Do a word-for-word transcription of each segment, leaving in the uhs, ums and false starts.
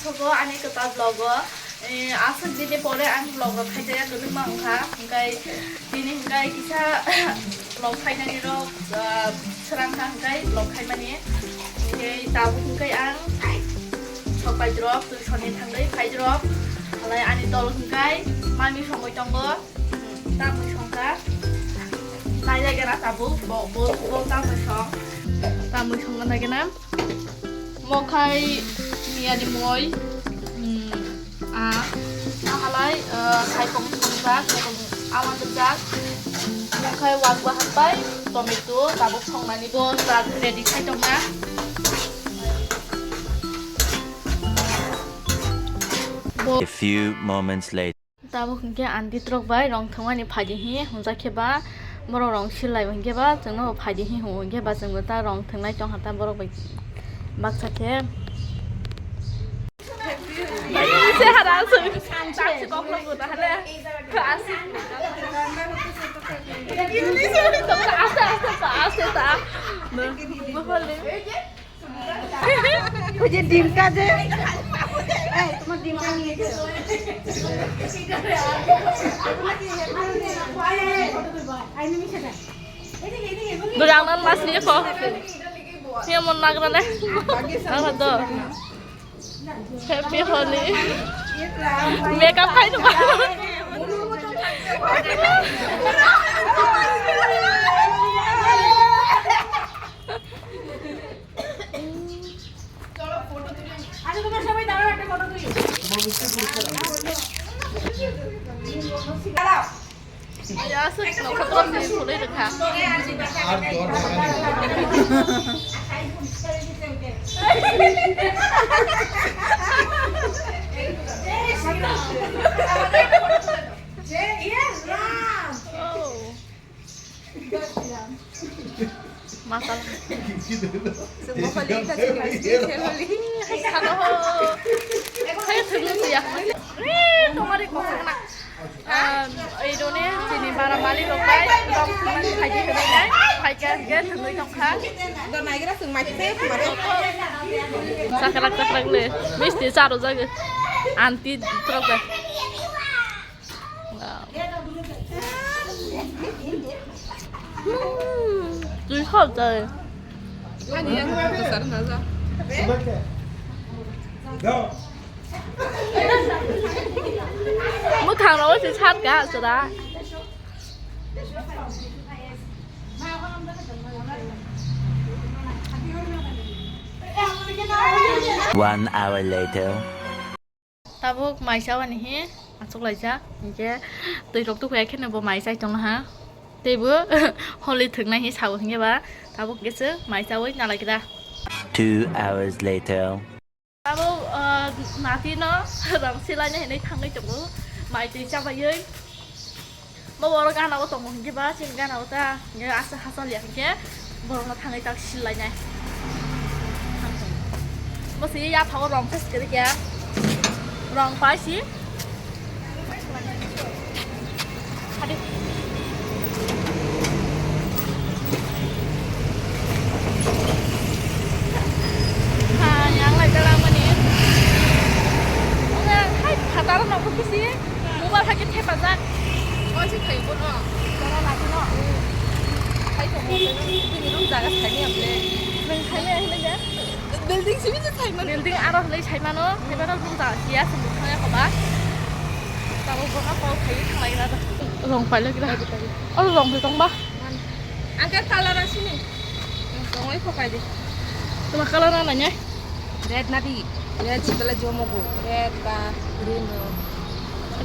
Sobo ani kwtal vlog o, eh, aswk dini pore ang vlog rok khaijaya kwbangma wngkha, hwnkhe tini hwnkhe kisa vlog khainani rok, ah, srang kha hwnkhe vlog khaimani. Hwnkhe tabuk hwnkhe ang sok paijrok, tuition ni thangwi phaijrok, alai ani dol hwnkhe mami songwi tongo. Tamwi songkha. Nailai gana tabuk, bo, bo, bo tamwi song. Tamwi songna nai gana. Mokhai miyani moi. Hmm, a, a halai, eh, saikong songjak, saikong awan dwjak. Mokhai wak bahan pai, tomato, tabuk songnani bo, ta ready khai tongna. Bo- A few moments later. Tabuk hwnkhe aunty trok bai rong thwngmani phaidi hi hwnjak khe ba, borok rong sil lai hwnkhe ba, chwngno bo phaidi hi hwngo hwnkhe ba, chwngbo ta rong thwngnai tongkha ta borok bai baksa khe. Se hara aswk. Aste, aste, aste, aste. Oye, ডিমটা যে, এই, তোমার ডিমটা নিয়ে যাও। Bwrang nan mas ni ko. He mon nagra le. Ang do. Happy Holi. Makeup khai no. আচ্ছা, তোমরা সবাই দাঁড়াও, একটা ফটো তুলি। দাঁড়াও। এই আসুক, নক্ষত্র দিয়ে চলে দেখা। Masala. Semua holi ka sini, special holi. Hai, sano ho. Hai, thumnu siya. Eh, tomare kok na. Um, ei done, chini bara mali rok bai, rong thumani phaidi hwnwi nai, phaikha hwnkhe thwngwi tongkha. Do naigra swng mai se, mare. Chakrak, chakrak le. Misti charo jagwi. Anti trok bai. Wow. Hmm, tui hot jai. Ani yang besar na ja. Mwkhang rok se sat ka sura. One hour later. Tabuk mai chawani hi achuk laijak, hinkhe twi rok tukuya kheno bo mai chai tongna ha. Teibo holi thwknai hi sao hinkhe ba, tabuk hinkhe chwng mai chawi nalai kida. Two hours later. Abo, ah, nati no rang silai nai hinui thangwi tongo, mai twi chabaiwi. Bo oro gana o tongo hinkhe ba, chini gana o ta, hinkhe asa hachal ya hinkhe borok no thangwi tak sil lai nai. Bo se yapha o rong se kwrwi khe, rong pai si. Hadi. Ha, yang lai dalamani. Oke, hai, phataro nokho kisi. Mobile hai khe thepajak. Oisi khai bono. Bono lati no. Khai to mo, bini room jaga khai ni amle. Nang khai ni hinui ja. Building simi je khai mano. Building aro hinui khai mano. Khai mano room jaga kiya simi khai ya khoba. Tabo bono call khai thang lai gra. Rong pai lai gra. Aro rong pai tong ba. Ang khe color asini. Tongwi khopai di. Tuma color na nanya? Red na di. Red si bela jomo bo. Red ba green ro.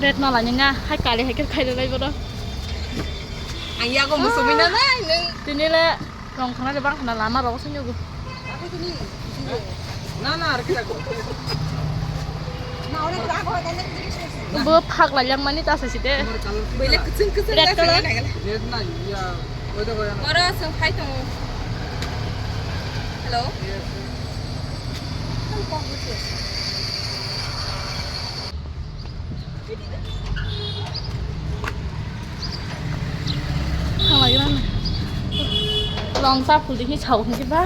Red na lanya nga. Hai kali hai khe khai lai bono. Ang yago musumi na nai nung. Tini le rong khana le bang khana lama rok se nyogo. Aku tini. Na, na, ar kisa ko. Na, ore ka ko, kanya kiri kiri. Bo phak lai yang mani ta sa site. Bele kuchung kuchung. Red color. Red na, ya, oi da, oi na. Oro song phai tongo. Hello. Yes, yes. Ang kok buche. Thanglagrana. Rong ta phuldi hi sao hwnki ba.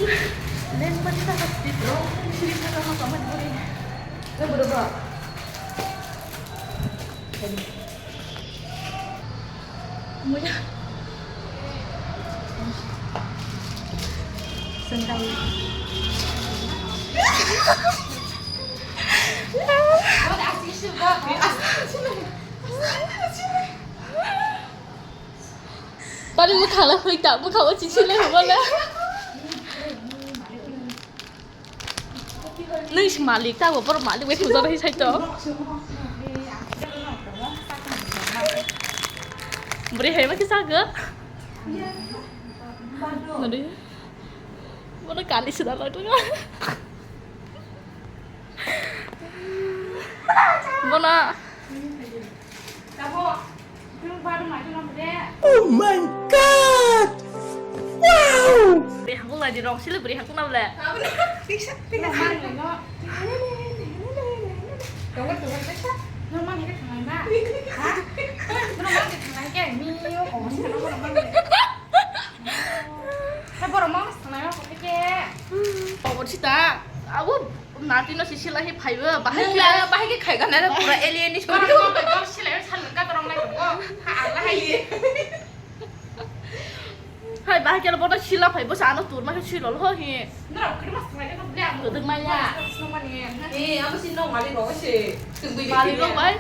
Lengmani ta hasti bro, siri ta kama kama ni. Nang bro bro. Muya. Sengkai. Tadi mukha la hoi ta, mukha o chichi le hoi la. Nung si malik ta, bo borok malik bai thujak hai sai to. Bwrwi hai ma kisa go. Nadi. Bono kali sida lagdung. Bono. Oh my God! Wow! Bwrwi hakung lai di rong sile bwrwi hakung na bole. Borok ma sanai rok khe. Obo sita. Abo natino si sila hi phaibo bahai khe. Bahai khe khai gana pura alien ni sori. Borok ma sila sal ka torong lai ko. Ha Allah hai. Hai bahai khe bono sila phaibo sa ano tur ma khe sila lo hi. Norok khe ma sanai ko bla. Kodok maya. Eh, abo si no mali ro se. Mali ro bai.